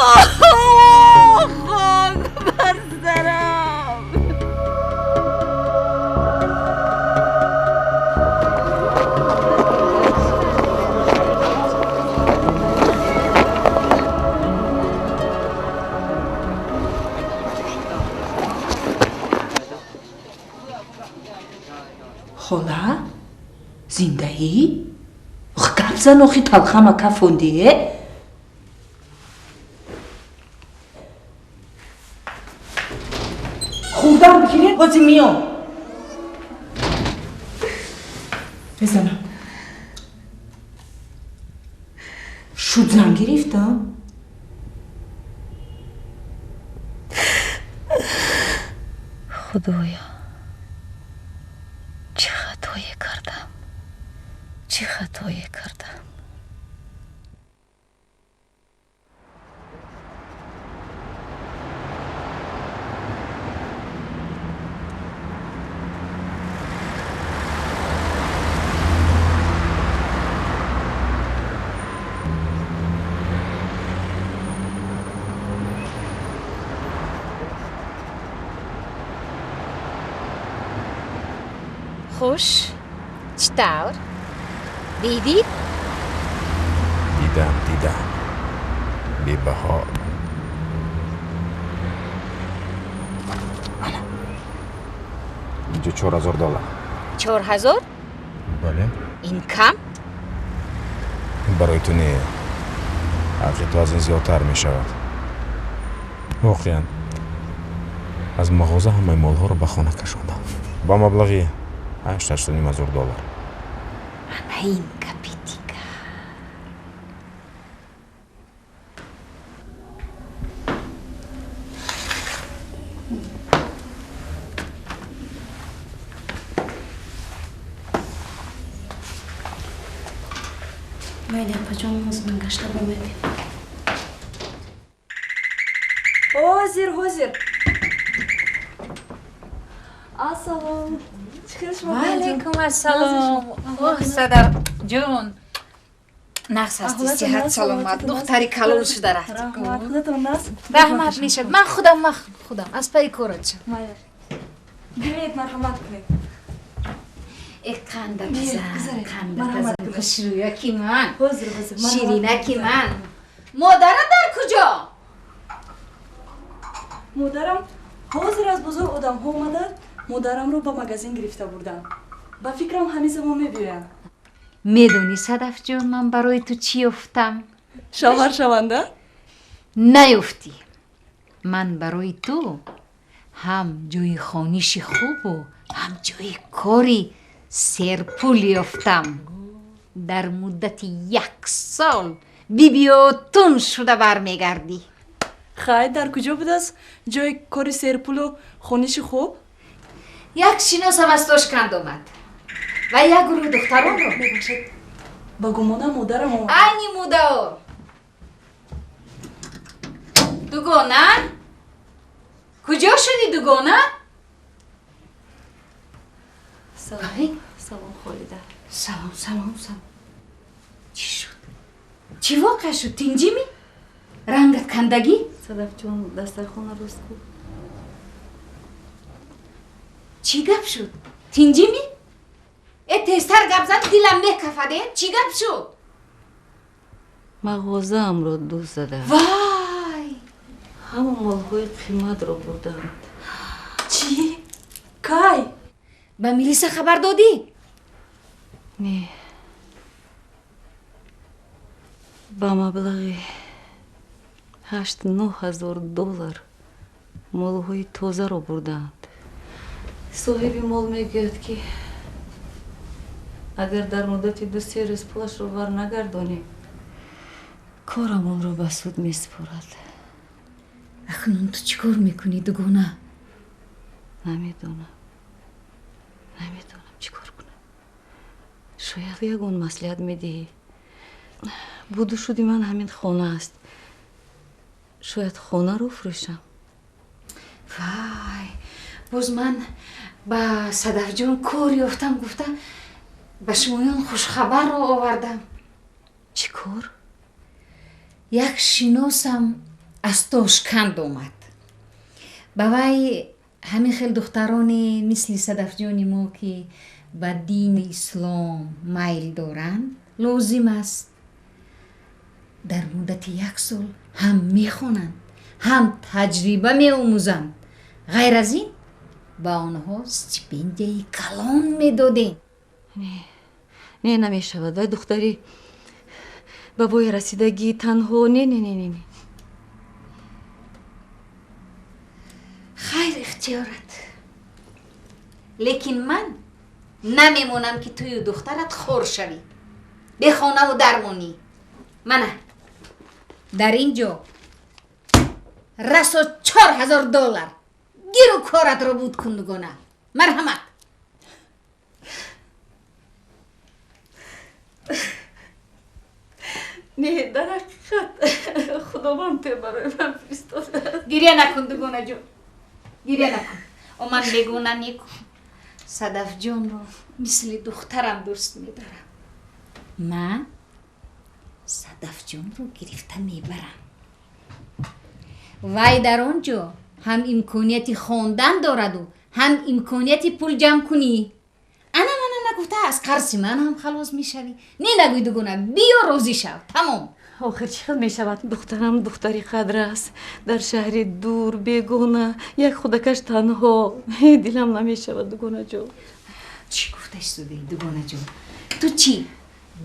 Хок бар сарам. Хола? Зиндаӣ? Гап зан охи, талхама кафондӣ, э? Хурдам бигиред, ҳози миём. Мезанам. Шуд, зан гирифтам? Худоё, чӣ хатое кардам, чӣ хатое кардам? Хуш, чӣ тавр дидӣ? Дидам, дидам, бебаҳо. Ана инҷо 4000 доллар. 4000? Бале. Ин кам. Барои ту не, ҳаққи ту аз ин зиёдтар мешавад. Воқеан, аз мағоза ҳамаи молҳоро ба хона кашондам ба маблағи 8-8,5 ҳазор доллар. Ана ин гапи дигар. Майли, апаҷон, ҳозир ман гашта бомедем. Ҳозир, ҳозир. Ассалом, чӣ хел шумо? Ваалайкум ассалом. Оҳ, Садаф ҷон, нағз ҳасти? Сиҳат, саломат, духтари калон шуда рафти. Раҳмат, худатон нағз? Раҳмат, мешад. Ман худам, ман худам аз пайи корача. Биёед, марҳамат кунед. Э, қанда пизан, қанда пазан, хушрӯяки ман. Ҳозир, ҳозир. Ширинаки ман, модарат дар куҷо? Модарам ҳозир аз бозор одамҳо омада, модарамро ба магазин гирифта бурданд. Ба фикрам, ҳамин замон мебиёянд. Медонӣ, Садафҷон, ман барои ту чӣ ёфтам? Шавҳар шаванда? Наёфтӣ. Ман барои ту ҳам ҷои хониши хубу ҳам ҷои кори серпул ёфтам. Дар муддати як сол бибиотун шуда бармегардӣ. Хай, дар куҷо будааст ҷои кори серпулу хониши хуб? Як шиносам аз Тошканд омад ва як гурӯҳ духтаронро. Мебахшед, ба гумонам, модарам омад. Айни муддао, дугона куҷо шудӣ, дугона? Салом, салом, Холида. Салом, салом, салом. Чӣ шуд, чӣ воқеа шуд? Тинҷимӣ? Рангат кандагӣ. Садафҷон, дастархона рост кун. Чӣ гап шуд? Тинҷимӣ? Э, тезтар гап зан, дилам мекафаде. Чӣ гап шуд? Мағозаамро дузд заданд. Вай! Ҳама молҳои қиматро бурданд. Чӣ? Кай? Ба милиса хабар додӣ? Не. Ба маблағи 8-9 ҳазор доллар молҳои тозаро бурданд. Соҳиби мол мегӯяд, ки агар дар муддати 2-3 рӯз пулашро барнагардонем, корамонро ба суд месупорад. Акнун ту чӣ кор мекунӣ, дугона? Намедонам, намедонам чӣ кор кунам. Шояд ягон маслиҳат медиҳӣ. Буду шуди ман ҳамин хона аст. Шояд хонаро фурӯшам. Вай, боз ман ба Садафҷон кор ёфтам гуфта, ба шумоён хушхабарро овардам. Чӣ кор? Як шиносам Аз Тошканд омад. Ба вай ҳамин хел духтароне мисли Садафҷони мо, ки ба дини ислом майл доранд, лозим аст. Дар муддати як сол ҳам мехонанд, ҳам таҷриба меомӯзанд. Ғайр аз ин ба онҳо стипендияи калон медодем. Не, намешавад. Вай духтари ба воя расидагӣ танҳо. Не, не, не, не. Хайр, ихтиёрат. Лекин ман намемонам, ки тую духтарат хор шавӣ, бехонаву дармонӣ. Мана дар ин ҷо расо $4000. Гиру коратро буд кун, дугона. Марҳамат. Не, дар ҳақиқат Худованд те барои ман фиристодааст. Гиря накун, дугонаҷон, гиря накун. О, ман бегуна неку. Садафҷонро мисли духтарам дӯст медорам. Ман Садафҷонро гирифта мебарам. Вай дар он ҷо ҳам имконияти хондан дораду, ҳам имконияти пул ҷамъ кунӣ. Ана мана нагуфта аз қарзи ман ҳам халос мешавӣ. Не нагӯй, дугона, биё, розӣ шав, тамом. Охир чӣ хел мешавад? Духтарам духтари қадр аст. Дар шаҳри дур, бегона, як худакаш танҳо. Дилам намешавад, дугонаҷон. Чӣ гуфта истодаӣ, дугонаҷон? Ту чӣ,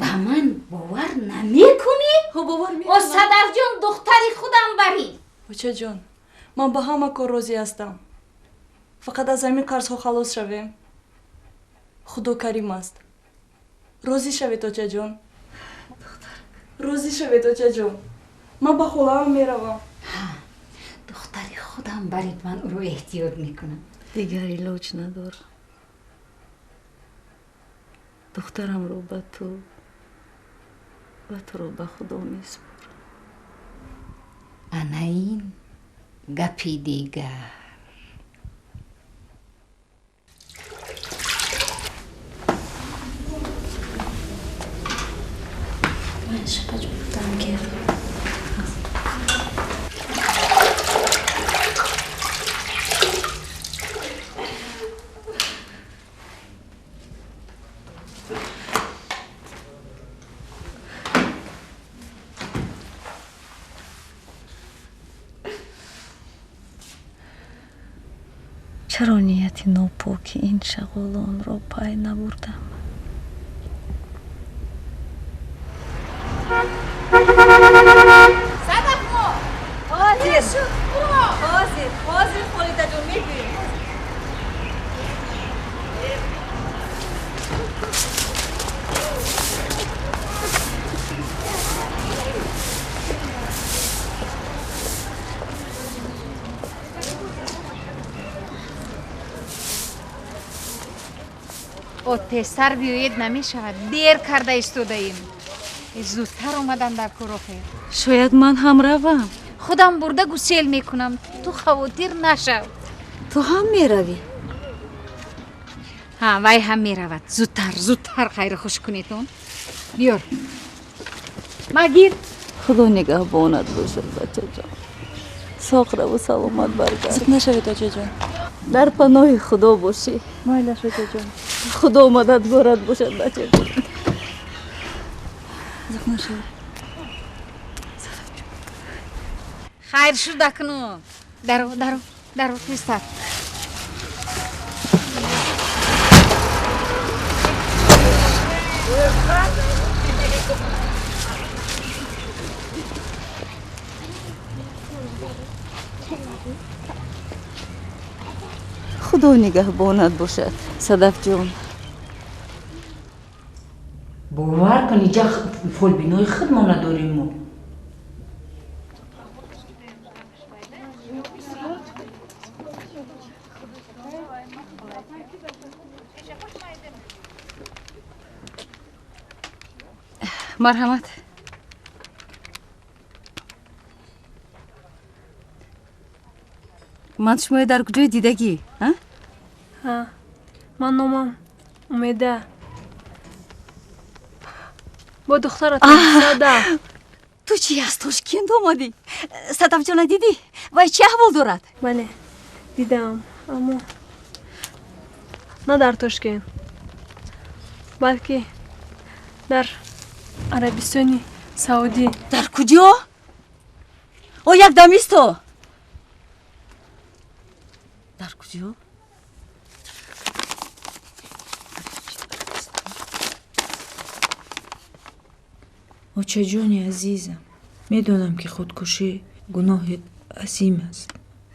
ба ман бовар намекунӣ? Бовар О, Садафҷон духтари худам барӣ. Очаҷон, ман ба ҳама кор розӣ ҳастам, фақат аз ҳамин қарзҳо халос шавем. Худо карим аст. Розӣ шавед, очаҷон, розӣ шавед, очаҷон. Ман ба холаам меравам. Духтари худам барид, ман ӯро эҳтиёт мекунам. Дигар илоҷ надорам. Духтарамро ба ту ва туро ба Худо месупорам. Ана ин гапи дигар. Чаро нияти нопоки ин шағолонро пай набурдам? Ҳозир, ҳозир, ҳозир, Холидаҷон, мегӯем. О, тезтар биёед, намешавад, дер карда истодаем. Зудтар омадан дар кор охир. Шояд ман ҳам равам. Худам бурда гусел мекунам, ту хавотир нашав. Ту ҳам меравӣ? Ҳа, вай ҳам меравад. Зудтар, зудтар хайру хуш кунедон. Биёр, магир. Худо нигаҳбонат бошад, бачаҷон. Соқ раву, саломат баргард. Зиқ нашавед, очаҷон. Дар паноҳи Худо бошӣ. Майлаш, очаҷон. Худо мададгорат бошад, бачаҷон. Зиқ нашавед. Хайр шуд акнун. Даро, даро, даро, тезтар. Худо нигаҳбонат бошад, Садафҷон. Бовар кун, иҷа фолбинои худмо надорем мо. Марҳамат. Ман шуморо дар куҷое дидагӣ? Ҳа, ман номам Умеда, бо духтаратон Садаф. Ту чӣ, аз Тошкент омадӣ? Садафҷона дидӣ? Вай чӣ аҳвол дорад? Бале, дидам, аммо на дар Тошкент, балки дар Арабистони Саудӣ. Дар куҷо? О, як дам исто. Дар куҷо? Очаҷони азизам, медонам, ки худкушӣ гуноҳи азим аст,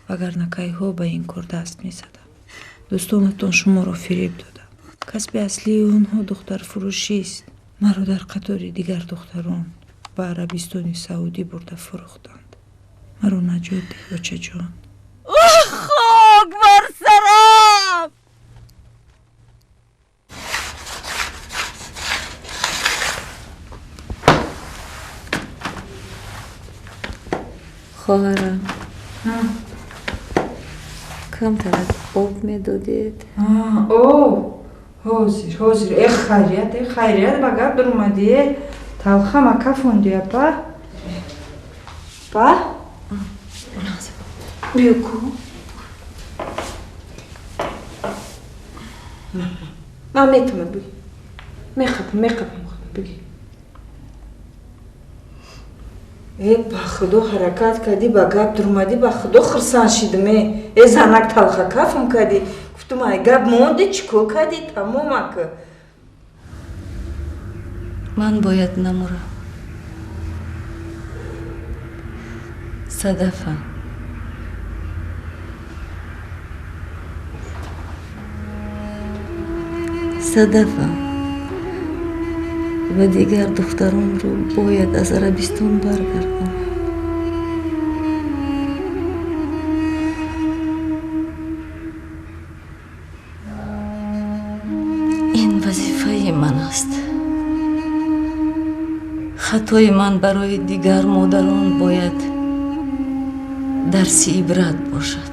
вагарна кайҳо ба ин кор даст мезадам. Дӯстонатон шуморо фиреб доданд. Касби аслии онҳо духтарфурӯшист. Маро дар қатори дигар духтарон ба Арабистони Саудӣ бурда фурӯхтанд. Маро наҷот деҳ, очаҷон. Хок бар сарам! Хоҳарам, камтарак об медодед? Об? Ҳозир, ҳозир. Э, хайрият, э, хайрият, ба гап даромадӣ. Э, талхама кафонди, апа. Па? Биё ку. Ман метавонам, биги. Мехапам, мехапам, биги. Э, ба худо ҳаракат кардӣ, ба гап даромадӣ, ба худо хурсанд шидам. Э, э, занак талха кафм кардӣ. Гуфтум, ай гап монди, чӣ кор кардӣ? Тамом ака. Ман бояд намурам. Садафа. Садафа ва дигар духтаронро бояд аз Арабистон баргардонам. Ин вазифаи ман аст. Хатои ман барои дигар модарон бояд дарси ибрат бошад.